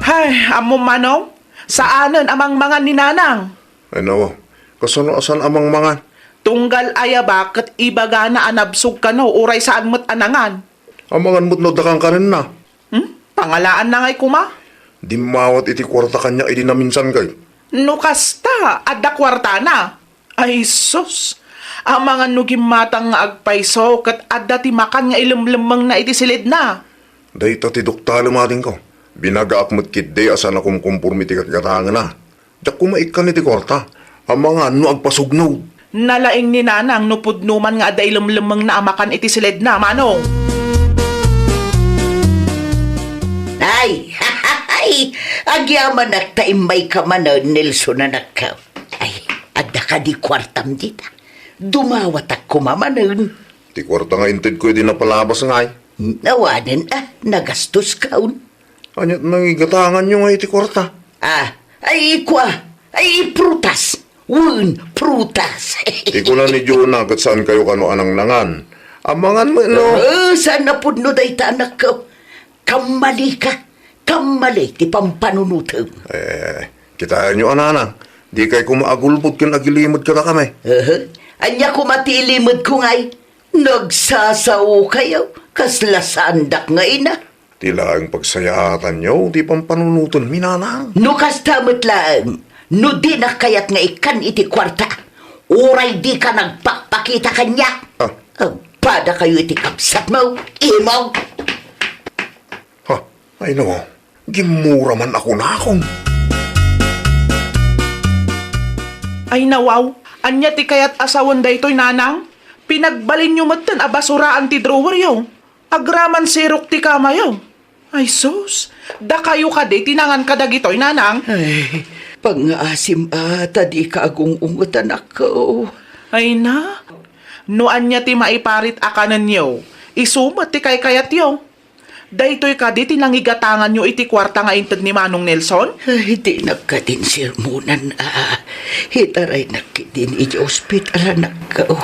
Hay, ammom manen, saanen a mangmangan ni Nanang. Ay, nawaw. Kasano a saan a mangmangan? Tunggal ayaba ket ibagana a nabsog kano uray saan met a nangan. Amangan met no adda kankanenna. Hmm? Pangalaanna ngay koma? Dimmawat iti kuarta kaniak idi naminsan kay. No kasta, adda kuartana. Ay sus! Amangan no gimmatang nga agpayso ket adda ti makan nga ilemlemmengna iti siledna. Dayta ti doktalem, adingko. Binagaak met ketdi a saan a kumkomporme iti gatgatangna. Diak koma ikkan iti kuarta. Amangan no agpasugnog. Nalaing ni Nanang no pudno man nga adda ilemlemmengna a makan iti siledna, Manong. Ay, agyamanak ta immayka manen, Nelson, anakko. Ay, adda kadi kuartam dita? Dumawatak koma manen. Ti kuarta nga intedko idi napalabas ngay. Awanen a, nagastoskon. Aniat nangigatanganyo ngay iti kuarta? Ah, ay, kua, ay, prutas. Wen, prutas. Ti kuna ni Jonah ket saankayo kano a nangnangan. Amangan met no. Eh, saan a pudno dayta, anakko. Kammalika. Kammali ti pampanunotem. Eh, kitaenyo a, Nanang. Dikay koma agulbod ken agilimed kadakami. Eh, ania koma ti ilimedko ngay? Nagsasaokayo, kasla saandak nga ina. Ti laeng pagsayaatanyo ti pampanunotenmi, Nanang. No kasta met laeng, no dinak kayat nga ikkan iti kuarta, uray dika nagpakpakita kaniak. Ah. Agpadakayo iti kabsatmo, imong. Ha? Ay, no. Gimmura man a kunakon. Ay, nawaw. Ania ti kayat a sawen daytoy, Nanang? Pinagbalinyo metten a basuraan ti draweryo. Agraman sirok ti kamayo. Ay sus, dakayo kadi ti nangan kadagitoy, Nanang? Ay, pangngaasim a ta dika agung-unget, anakko. Ay na, no ania ti maiparit a kanenyo, isu met ti kaykayatyo. Daytoy kadi ti nangigatanganyo iti kuarta nga inted ni Manong Nelson? Ay, dinak kadin sermonan a. Itaraynak ketdin iti ospital, anakko.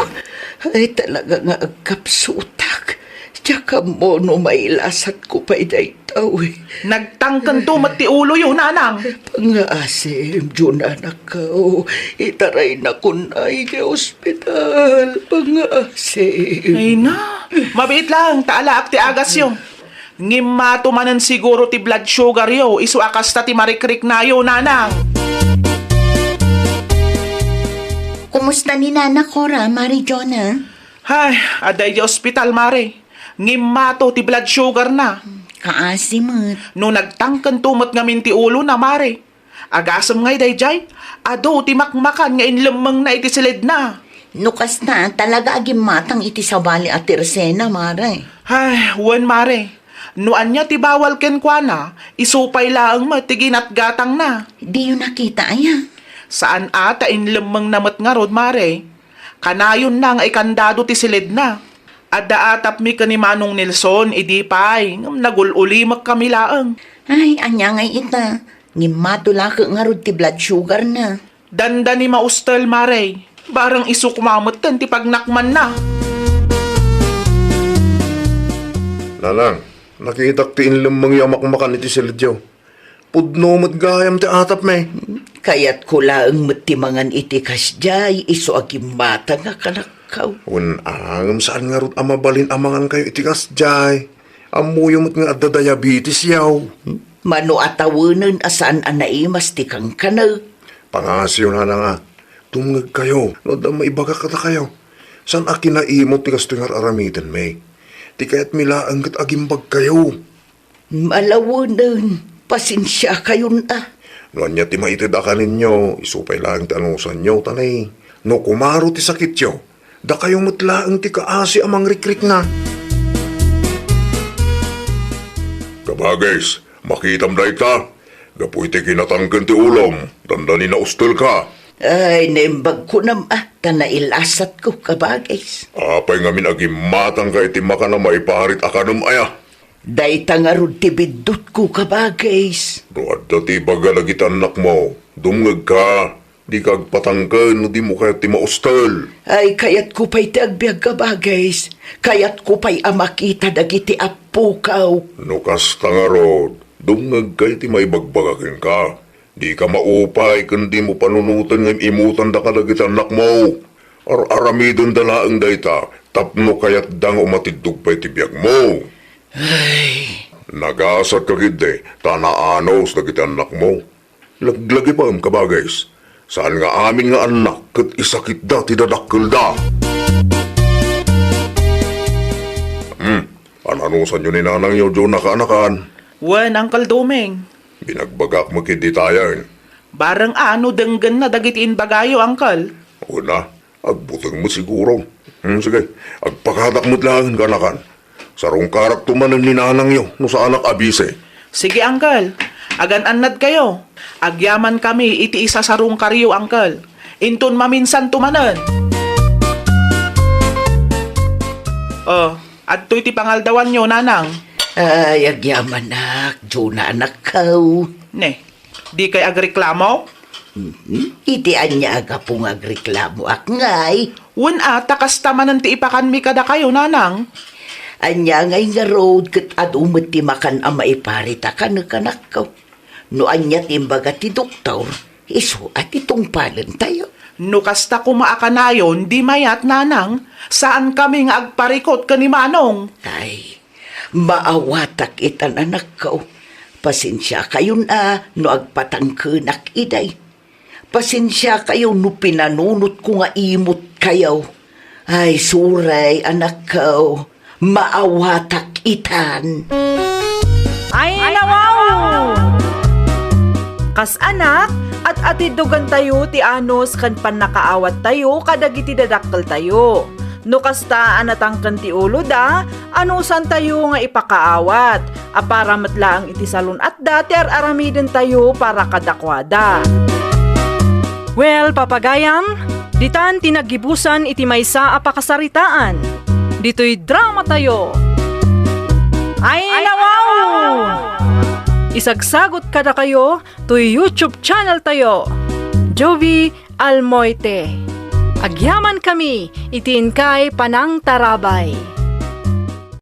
Ay, talaga nga agkapsutak. Diak ammo no mailasatko pay daytoy. Nagtangkento met ti uloyo, Nanang. Pangngaasim, Jonah, anakko. Itaraynakon iti ospital. Pangngaasim. Ay na, mabiit lang, ta alaak ti agasyo. Ngimmato manen siguro ti blood sugaryo, isu a kasta ti marikriknayo, Nanang. Kumusta ni Nana Cora, Mare Jonah? Ay, adda idiay ospital, Mare. Ngimmato ti blood sugarna. Kaasi met. No nagtangkento met ngamin ti ulona, Mare. Agasem ngay daydiay, adu ti makmakan nga inlemmengna iti siledna. No kasta, talaga a gimmatang iti sabali a tersena, Mare. Ay, wen, Mare. No ania ti bawal kenkuana, isu pay laeng met ti ginatgatangna. Diyo nakita aya? Saan a ta inlemmengna met ngarud, Mare. Kanayonna nga ikandado ti siledna. Adda atapmi ken ni Manong Nelson idi pay, ngem nagul-ulimekkami laeng. Ay, ania ngay ita? Ngimmato la ket ngarud ti blood sugarna. Dandani maustel, Mare. Bareng isu koma metten ti pagnakmanna. Nanang, nakitak ti inlemmengyo a makmakan iti siledyo. Pudno met gayam ti atapmi. Kayatko laeng met ti mangan iti kasdiay isu a gimmatang a kanakkaw. Wen, ngem saan ngarud a mabalin a mangankayo iti kasdiay. Ammoyo met nga adda diabetesyo. Mano a tawenen a saan a naimas ti kankanek. Pangngaasim, Nanang, a. Dumngegkayo no adda maibagak kadakayo. Saan a kinaimut ti kastoy nga ar-aramidenmi. Ti kayatmi laeng ket agimbagkayo. Malawenen, pasensiakayon a. No ania ti maited a kanenyo, isu pay laeng ti anusanyo, ta nay, no kumaro ti sakityo, dakayo met laeng ti kaasi a mangrikrikna. Kabagis, makitam dayta? Gapu iti kinatangken ti ulom, dandani naustelka. Ay, naimbag kunam a, ta nailasatko, kabagis. Apay ngamin a gimmatangka iti makan a maiparit a kanem aya? Dayta ngarud ti biddutko, kabagis. No adda ti ibaga dagiti annakmo, dumngegka. Dika agpatangken no dimo kayat ti maustel. Ay, kayatko pay ti agbiag, kabagis. Kayatko pay a makita dagiti appokaw. No kasta ngarud, dumngegka iti maibagbaga kenka. Dika maupay ken dimo panunoten nga im-imutan dagiti annakmo. Ar-aramidenda laeng dayta tapno kayatda nga umatiddog pay ti biagmo. Ay. Nagasat ka ketdi, ta naanus dagiti annakmo. Laglagipem, kabagis. Saan nga amin nga annak ket isakitda ti dadakkelda. Hmm, pananusanyo ni nanangyo, Jonah, kaanakan. Wen, Uncle Doming. Binagbagak met ketdi tayen. Bareng a no denggenna dagiti imbagayo, Uncle. Una, agbuteng met siguro. Hmm, sige, agpakadak met laeng, kaanakan. Sarungkarakto manen ni nanangyo no saanak a bisi. Sige, Uncle. Agan-annadkayo. Agyamankami iti isasarungkaryo, Uncle. Inton maminsanto manen. Oh, adtoy ti pangaldawanyo, Nanang. Ay, agyamanak, Jonah, anakko. Ne, dikay agreklamo? Mhm. Iti ania a gapu nga agreklamoak ngay? Wen a, ta kasta manen ti ipakanmi kadakayo, Nanang. Ania ngay ngarud ket adu met ti makan a maiparita kanek, anakko? No ania ti imbaga ti doktor, isu a ti tungpalentayo. No kasta koma a kanayon, di mayat, Nanang. Saankami nga agparikut ken ni Manong. Ay, maawatak itan, anakko. Pasensiakayon a no agpatangkenak idiay. Pasensiakayo no pinanunotko nga imutkayo. Ay, sorry, anakko. Maawatak itan. Ay, nawaw! Kas anak, at-atiddogantayo ti anus ken pannakaawattayo kadagiti dadakkeltayo. No kasta a natangken ti uloda, anusantayo nga ipakaawat, a para met laeng iti salun-atda ti ar-aramidentayo para kadakuada. Well, papagayam, ditan ti naggibusan iti maysa a pakasaritaan. Ditoy dramatayo. Ay, nawaw! Isagsagot kadakayo toy YouTube channel tayo, Jovie Almoite. Agyamankami iti inkay panangtarabay.